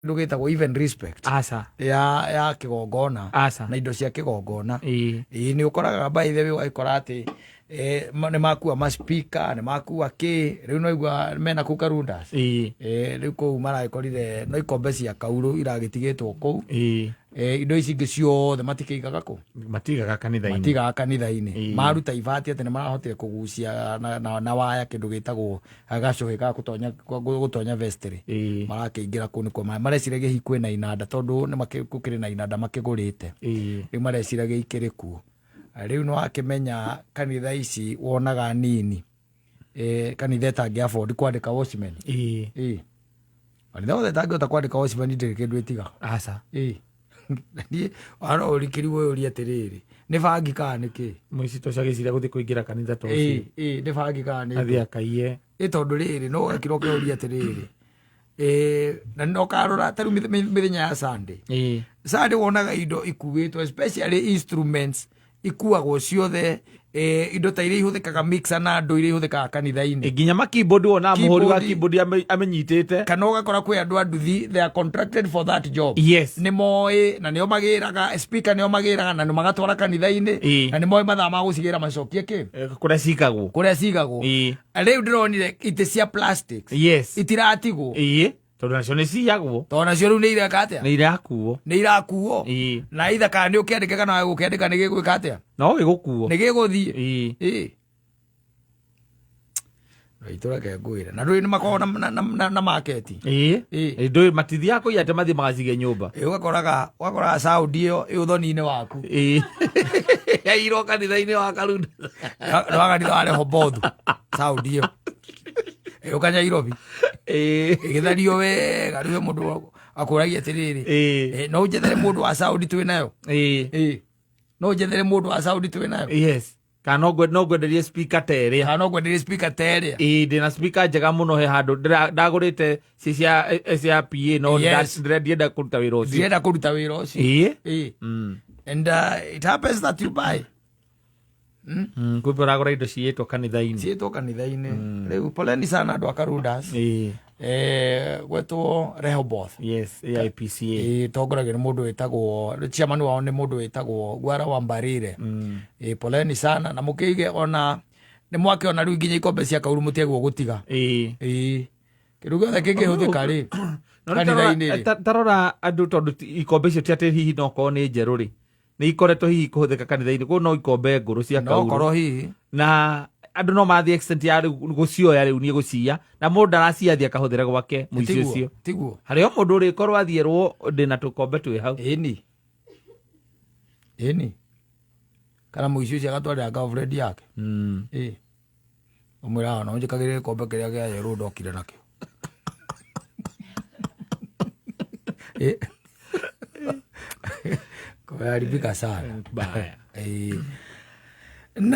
Kĩndũ gĩtagwo even respect Aca. ya kĩgongona Aca. na indo cia kĩgongona. Ĩĩ. Ĩĩ, nĩ ũkoraga, by the way, ũgagĩkora atĩ nĩ makua ma speaker, nĩ makua kĩ, rĩu no igua mena kũu Karundas. Rĩu kũu maragĩkorire no ikombe cia kaurũ iragĩtigĩtwo kũu. Indo ici ingĩ ciothe matikĩigaga kũ? Matigaga kanitha-inĩ. Matigaga kanitha-inĩ. Maruta ibati atĩ nĩ marahotire kũgucia na waya kĩndũ gĩtagwo gacũhĩ ga gũtonya vestry. Marakĩingĩra kũu nĩkuo mareciragia hihi kwĩna inanda, tondũ nĩ gũkĩrĩ na inanda makĩgũrĩte. Rĩu mareciragia ikĩrĩ kuo. Rĩu nĩ wakĩmenya kanitha ici wonaga nini, kanitha ĩtangĩ afford kwandĩka watchman. Ĩĩ. Kanitha wothe ĩtangĩhota kwandĩka watchman ndĩrĩ kĩndũ ĩtigaga. Aca. Ĩĩ. Niĩ no ũrikĩrigwo ũrie atĩrĩrĩ, nĩ bangi kana nĩ kĩ? Mũici to agĩciria gũthiĩ kũingĩra kanitha to Ĩĩ. ũcio. Ĩĩ, nĩ bangi kana nĩ athiĩ akaiye. Ĩ, tondũ rĩrĩ, no ũgakira ũkeuria atĩrĩrĩ, na no karora ta rĩu mĩthenya ya Sunday. Sunday wonaga indo ikuĩtwo, especially instruments ikuagwo ciothe, indo ta iria ihũthĩkaga, mixer na andũ iria ihũthĩkaga kanitha-inĩ. Nginya makeyboard wonaga mũhũri wa Keyboard. keyboard amenyitĩte. Kana ũgakora kwĩ andũ a nduthi, they are contracted for that job. Nĩ moĩ na nĩo magĩraga speaker, nĩo magĩraga na nĩ magatwara kanitha-inĩ. Na nĩ moĩ mathaa ma gũcigĩra macokie kĩ? Kũrĩa cigagwo. Kũrĩa cigagwo. Rĩu ndĩronire itĩ cia plastics itiratigwo. Ĩĩ, tondũ nacio nĩ ciyagwo. Tondũ nacio rĩu nĩ ireka atĩa? Nĩ irakuo. Nĩ irakuo. Na itha kana nĩ ũkĩandĩke kana gũkĩandĩka, nĩ gĩgwĩka atĩa? No gĩgũkuo. Nĩ gĩgũthiĩ. Ĩĩ. Ĩĩ, itũreke ngwĩre, na ndũĩ nĩ makoragwo na market. Ĩĩ, ndũĩ matithiaga kũiya atĩ mathiĩ magacige nyũmba. Ĩĩ, ũgakoraga sound ĩyo ĩ ũthoni-inĩ waku. Ĩĩ, yairwo kanitha-inĩ wa Karunda. Nĩ wa kanitha wa Rehobothu sound ĩyo ĩũka Nyairobi, ĩgĩthario wega. Rĩu he mũndũ akũragia atĩrĩrĩ, "No ũnjethere mũndũ wa sound twĩ nayo?" Ĩĩ, no ũnjethere mũndũ wa sound twĩ nayo? Yes, kana no ngwenderie speaker ta ĩrĩa. Kana no ngwenderie speaker ta ĩrĩa. Ĩĩ, ndĩna speaker njega mũno, he handũ ndagũrĩte ci cia PA, no ndienda kũruta wĩra ũcio. Ndĩrenda kũruta wĩra ũcio. Ĩĩ. And it happens that you buy. Kumbe ũragũra indo ciĩtwo kanitha-inĩ. Ciĩtwo kanitha-inĩ. Rĩu poleni sana andũ a Karundas. Gwetwo Rehoboth. Yes, AIPCA. Ĩĩ, tongoragio nĩ mũndũ wĩtagwo, chairman wao nĩ mũndũ wĩtagwo Gwara Wambarire. Ĩĩ, poleni sana na mũkĩige ona nĩ mwakĩona rĩu nginya ikombe cia kauru mũtiagwo gũtiga. Ĩĩ, kĩndũ gĩothe kĩngĩhũthĩka rĩ No nĩ kanitha-inĩ rĩ. Tarora andũ, tondũ ikombe icio ti atĩ hihi no korwo nĩ njerũ rĩ, nĩ ikoretwo hihi kũhũthĩka kanitha-inĩ, koguo no ikombe ngũrũ cia no kauru. Korwo hihi. Na andũ no marathiĩ extent ya rĩu gũcioya, rĩu niĩ gũciya, na mũndũ ndaraciya, athiĩ akahũthĩra gwake mũici Tiguo. ũcio. Tiguo. Harĩ o mũndũ ũrĩkorwo athiĩrwo ndĩna tũkombe twĩ hau. Ĩni, ĩni, kana mũici ũcio agatwarĩra girlfriend yake. Ĩ, ũmwĩraga no njĩkagĩre gĩkombe kĩrĩa kĩa yerũ ndokire nakĩo. Ĩ, kumeharibika sana. Baya. Ĩ.